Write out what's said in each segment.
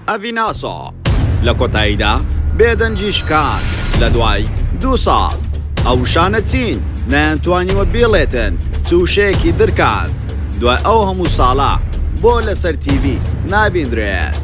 ئەڤین ئاسۆ لە کۆتاییدا بێدەنگی شکاند لە دوای دوو ساڵ. ئەو وشانە چین نەیانتوانیوە بیڵێتن چ وشەیەکی درکاند دوای ئەو هەموو ساڵە بۆ لەسەر تیڤی نابیندرێت؟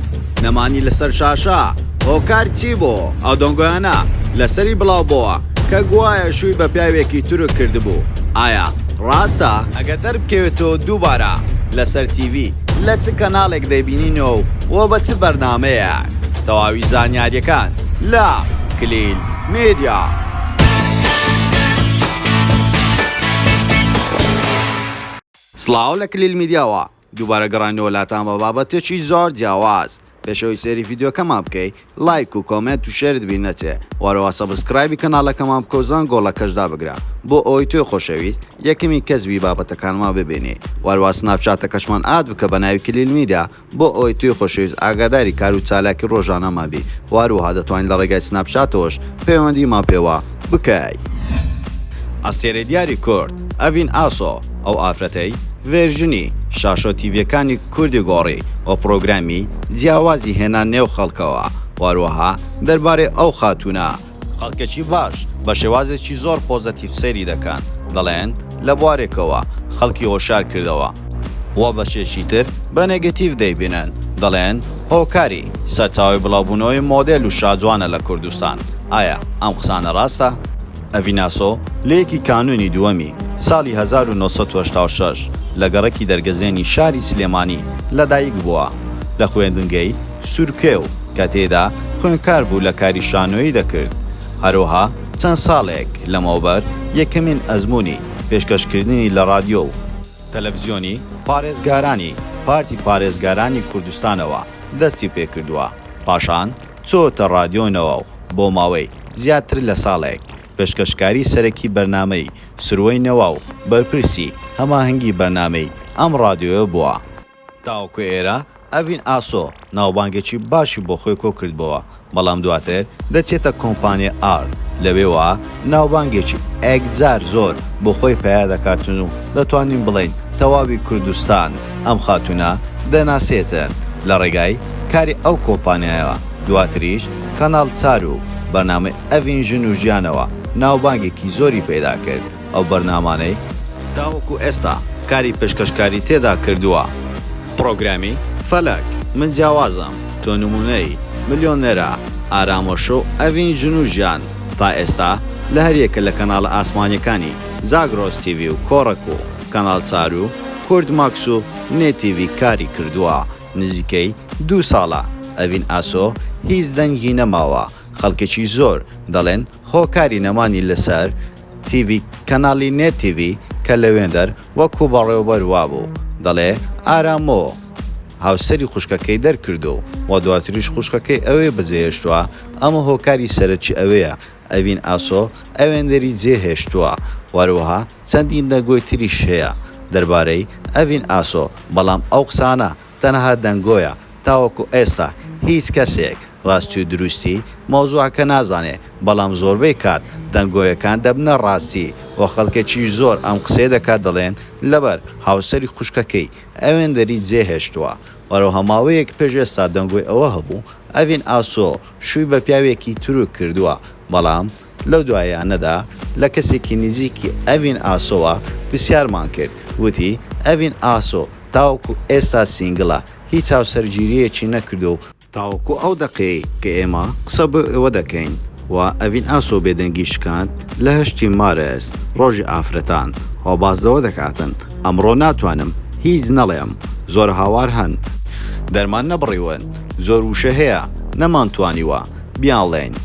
نەمانی لەسەر شاشە هۆکار چی بوو؟ ئەو دەنگۆیانە لەسەری بڵاو بۆوە کە گوایە شووی بە پیاوێکی تورک کردبوو ئایا ڕاستە؟ ئەگەر دەربکەوێتەوە دووبارە لەسەر تیڤی لە چ کەناڵێک دەیبینینەوە و بە چ بەرنامەیەک؟ تەواوی زانیاریەکان لە کلیل میدیا. سڵاو لە کلیل میدیاوە دووبارە گەڕاینەوە لاتان بە بابەتێکی زۆر جیاواز پێش ئەوەی سەیری ڤیدیۆکەمان بکەی لایک و comment و share ت بیر نەچێ وەرەوە subscribe ی کەناڵەکەمان بکە و زەنگۆڵەکەش دابگرە بۆ ئەوەی تۆی خۆشەویست یەکەمین کەس بی بابەتەکانمان ببینی وەروا سناپچاتەکەشمان add بکە بە ناوی کلیل میدیا بۆ ئەوەی تۆی خۆشەویست ئاگاداری کار و چالاکی ڕۆژانەمان بی و هەروەها دەتوانیت لە ڕێگای سناپچاتەوەش پەیوەندیمان پێوە بکەی. ئەستێرەی دیاری کورد، ئەڤین ئاسۆ، ئەو ئافرەتەی ڤێرژنی شاشە و تیڤییەکانی کوردی گۆڕی و پڕۆگرامی جیاوازی هێنا نێو خەڵکەوە و هەروەها دەربارەی ئەو خاتوونە، خەڵکێکی باش بە شێوازێکی زۆر پۆزەتیڤ سەیری دەکەن، دەڵێن لە بوارێکەوە خەڵکی هۆشیار کردەوە و بەشێکی تر بە نێگەتیڤ دەیبینن، دەڵێن هۆکاری سەرچاوەی بڵاوبوونەوەی مۆدێل و شاجوانە لە کوردستان، ئایا ئەم قسانە ڕاستە؟ ئەڤین ئاسۆ لە یەکی کانوونی دووەمی ساڵی 1986 لە گەڕەکی دەرگەزێنی شاری سلێمانی لەدایکبووە، لە خوێندنگەی سورکێو کە تێیدا خوێندکار بوو لە کاری شانۆیی دەکرد، هەروەها چەند ساڵێک لەمەوبەر یەکەمین ئەزموونی پێشکەشکردنی لە ڕادیۆ و تەلەفزیۆنی پارێزگارانی پارتی پارێزگارانی کوردستانەوە دەستی پێکردووە، پاشان چۆتە ڕادیۆ نەوا و بۆ ماوەی زیاتر لە ساڵێک پێشکەشکاری سەرەکی بەرنامەی سروەی نەوا و بەرپرسی هەماهەنگی بەرنامەی ئەم ڕادیۆیە بووە. تاوەکو ئێرە ئەڤین ئاسۆ ناوبانگێکی باشی بۆ خۆی کۆکردبۆوە، بەڵام دواتر دەچێتە کۆمپانیای ئار، لەوێوە ناوبانگێکی ئێکجار زۆر بۆ خۆی پەیا دەکاتن و دەتوانین بڵێین تەواوی کوردستان ئەم خاتوونە دەناسێتن لە ڕێگای کاری ئەو کۆمپانیایەوە، دواتریش کەناڵ چار و بەرنامەی ئەڤین ژن و ژیانەوە ناوبانگێکی زۆری پەیدا کرد. ئەو بەرنامانەی تاوەکو ئێستا کاری پێشکەشکاری تێدا کردووە. پڕۆگرامی، فەلەک، من جیاوازم، تۆ نموونەی، ملیۆنێرە، ئارامۆ شۆو، ئەڤین ژن و ژیان، تا ئێستا لە هەریەکە لە کەناڵە ئاسمانیەکانی زاگرۆس تیڤی و کۆڕەک و کەناڵ چار و کورد ماکس و نێت تیڤی کاری کردووە، نزیکەی دوو ساڵە ئەڤین ئاسۆ هیچ دەنگی نەماوە، خەڵکێکی زۆر دەڵێن هۆکاری نەمانی لەسەر تیڤی کەناڵی نێت تیڤی کە لەوێندەر وەکو بەڕێوبەر وابوو دەڵێ ئارامۆ هاوسەری خوشکەکەی دەرکردوو و دواتریش خوشکەکەی ئەوێ بەجێهێشتووە ئەمە هۆکاری سەرەکی ئەوەیە ئەڤین ئاسۆ ئەوێندەری جێهێشتووە وەروەها چەندین دەنگۆی تریش هەیە دەربارەی ئەڤین ئاسۆ بەڵام ئەو قسانە تەنها دەنگۆیە تاوەکو ئێستا هیچ کەسێک ڕاستی و دروستی مەوزوعەکە نازانێ بەڵام زۆربەی کات دەنگۆیەکان دەبنە ڕاستی و خەڵکێکی زۆر ئەم قسەیە دەکات دەڵێن لەبەر هاوسەری خوشکەکەی ئەوێندەری جێهێشتووە وەرەوها ماوەیەک پێش ئێستا دەنگۆی ئەوە هەبوو ئەڤین ئاسۆ شووی بە پیاوێکی تورک کردووە بەڵام لەو دواییانەدا لە کەسێکی نزیکی ئەڤین ئاسۆوە پرسیارمان کرد وتی ئەڤین ئاسۆ تاوەکو ئێستا single ە هیچ هاوسەرگیرییەکی نەکردووە و تاوەکو ئەو دەقەیەی کە ئێمە قسە بۆ ئێوە دەکەین و ئەڤین ئاسۆ بێدەنگی شکاند لە هەشتی مارس ڕۆژی ئافرەتان و باس لەوە دەکاتن ئەمڕۆ ناتوانم هیچ نەڵێم زۆر هاوار هەن دەرمان نەبڕیون زۆر وشە هەیە نەمانتوانیوە بیانڵێین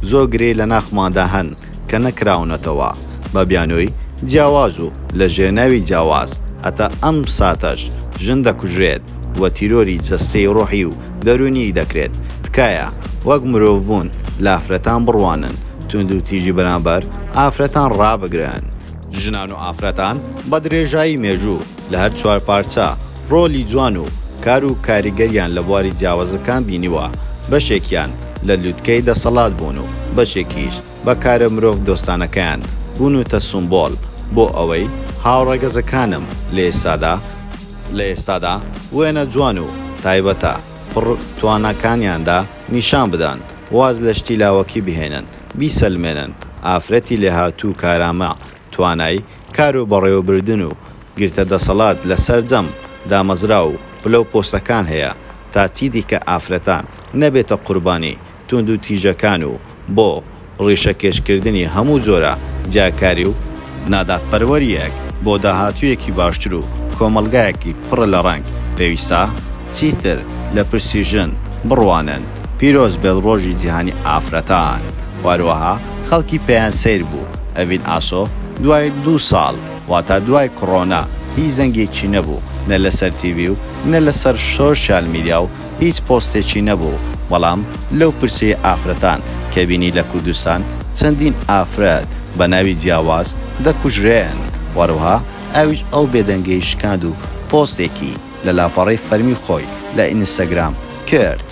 زۆر گرێ لە ناخماندا هەن کە نەکراونەتەوە بە بیانووی جیاواز و لە ژێر ناوی جیاواز هەتا ئەم ساتەش ژن دەکوژرێت و تیرۆری جەستەی ڕۆحی و دەروونیی دەکرێت تکایە وەک مرۆڤ بوون لە ئافرەتان بڕوانن توندوتیژی بەرامبەر ئافرەتان ڕابگرن. ژنان و ئافرەتان بە درێژایی مێژوو لە هەر چوارپارچە ڕۆلی جوان و کار و کاریگەریان لە بواری جیاوازەکان بینیوە، بەشێکیان لە لوتکەی دەسەڵات بوون و بەشێکیش بە کارە مرۆڤ دۆستانەکەیان بوونوتە سومبۆل بۆ ئەوەی هاوڕەگەزەکانم لە ئێستادا لە ئێستادا وێنە جوان و تایبەتە. پڕ تواناکانیاندا نیشان بدەن، واز لە شتی لاوەکی بهێنن، بیسەلمێنن ئافرەتی لێهاتوو و کارامە توانای کار و بەڕێوەبردن و گرتە دەسەڵات لە سەرجەم دامەزراو و پلە و پۆستەکان هەیە تا چیدیکە ئافرەتان نەبێتە قوربانی توندوتیژەکان و بۆ ڕیشەکێشکردنی هەموو جۆرە جیاکاری و نادادپەروەرییەک بۆ داهاتوویەکی باشتر و کۆمەڵگایەکی پڕ لە ڕەنگ پێویستە چیتر لە پرسی ژن بڕوانن. پیرۆز بێت ڕۆژی جیهانی ئافرەتان. و هەروەها خەڵکی پێیان سەیر بوو ئەڤین ئاسۆ دوای دوو ساڵ واتا دوای کڕۆنا هیچ دەنگێکی نەبوو نە لەسەر تیڤی و نە لەسەر سۆشیال میدیا و هیچ پۆستێکی نەبوو بەڵام لەو پرسەی ئافرەتان کە بینی لە کوردستان چەندین ئافرەت بە ناوی جیاواز دەکوژرێن وەروها ئەویش ئەو بێدەنگەی شکاند و پۆستێکی لە لاپەڕەی فەرمی خۆی لە ئینستاگرام کرد.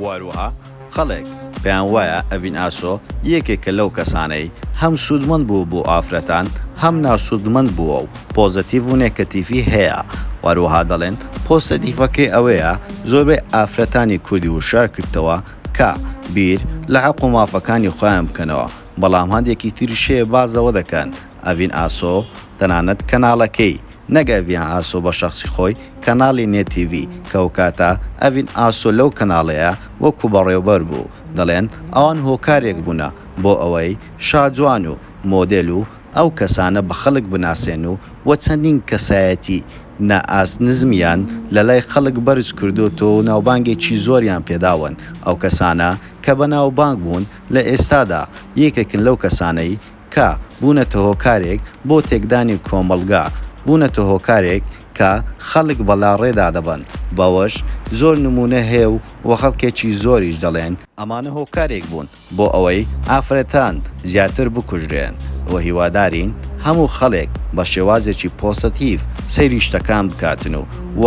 وەروها خەڵک پێیان وایە ئەڤین ئاسۆ یەکێکە لەو کەسانەی هەم سوودمەند بووە بۆ ئافرەتان هەم ناسوودمەند بووە و پۆزەتیڤ و نێکەتیڤی هەیە و هەروەها دەڵێن پۆزەتیڤەکەی ئەوەیە زۆربەی ئافرەتانی کوردی وشیار کردتەوە کە بیر لە حەق و مافەکانی خۆیان بکەنەوە بەڵام هەندێکی تریش هەیە باس لەوە دەکەن ئەڤین ئاسۆ تەنانەت کەناڵەکەی نەک ئەڤین ئاسۆ بە شەخسی خۆی کەناڵی نێت تیڤی کە ئەوکاتە ئەڤین ئاسۆ لەو کەناڵەیە وەکو بەڕێوبەر بوو دەڵێن ئەوان هۆکارێک بوونە بۆ ئەوەی شاجوان و مۆدێل و ئەو کەسانە بە خەڵک بناسێن و وە چەندین کەسایەتی نا ئاست نزمیان لەلای خەڵک بەرز کردۆتەوە و ناوبانگێکی زۆریان پێداون ئەو کەسانە کە بەناوبانگ بوون لە ئێستادا یەکێکن لەو کەسانەی کە بوونەتە هۆکارێک بۆ تێکدانی کۆمەڵگا، بوونەتە هۆکارێک کە خەڵک بەلاڕێدا دەبەن، بەوەش زۆر نموونە هەیە و خەڵکێکی زۆریش دەڵێن، ئەمانە هۆکارێک بوون بۆ ئەوەی ئافرەتان زیاتر بکوژرێن و هیوادارین هەموو خەڵێک بە شێوازێکی پۆزەتیڤ سەیری شتەکان بکاتن و و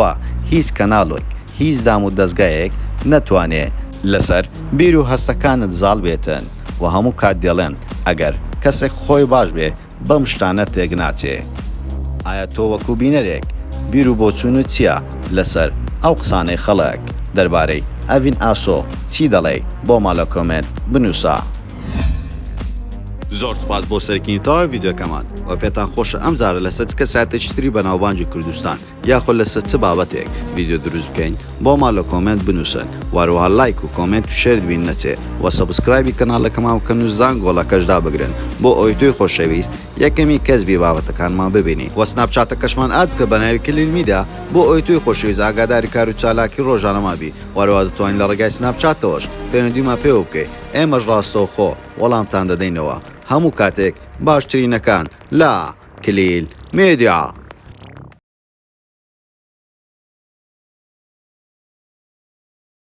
هیچ کەناڵێک هیچ دام و دەزگایەک نەتوانێ لەسەر بیر و هەستەکانت زاڵ بێتن. و هەموو کات دێڵێن ئەگەر کەسێک خۆی باش بێ بەم شتانە تێک ناچێ. ئایا تۆ وەکو بینەرێک بیر و بۆچوونت چیە لەسەر ئەو قسانەی خەڵک دەربارەی ئەڤین ئاسۆ چی دەڵێی بۆمان لە کۆمێنت بنوسە. زۆر سوپاس بۆ سەیرکردنی تەواوی ڤیدیۆکەمان وە پێتان خۆشە ئەم جارە لەسەر چ کەسایەتێکی تری بەناوبانگی کوردستان یاخود لەسەر چ بابەتێک ڤیدیۆ دروست بکەین بۆمان لە کۆمێنت بنوسن وە هەروەها لایک و کۆمێنت و share ت بیر نەچێ وە subscribe ی کەناڵەکەمان بکەن و زانگۆڵەکەش دابگرن بۆ ئەوەی تۆی خۆشەویست یەکەمین کەس بی بابەتەکانمان ببینی وە سناپچاتەکەشمان add بکە بەناوی کلیل میدیا بۆ ئەوەی تۆی خۆشەویست ئاگاداری کارو چالاکی ڕۆژانەمان بی وە هەروەها دەتوانی لە ڕێگای سناپچاتەوەش پەیوەندیمان پێوە بکەی ئێمەش ڕاستەوخۆ وەڵامتان دەدەینەوە هەموو کاتێک باشترینەکان لە کلیل میدیا.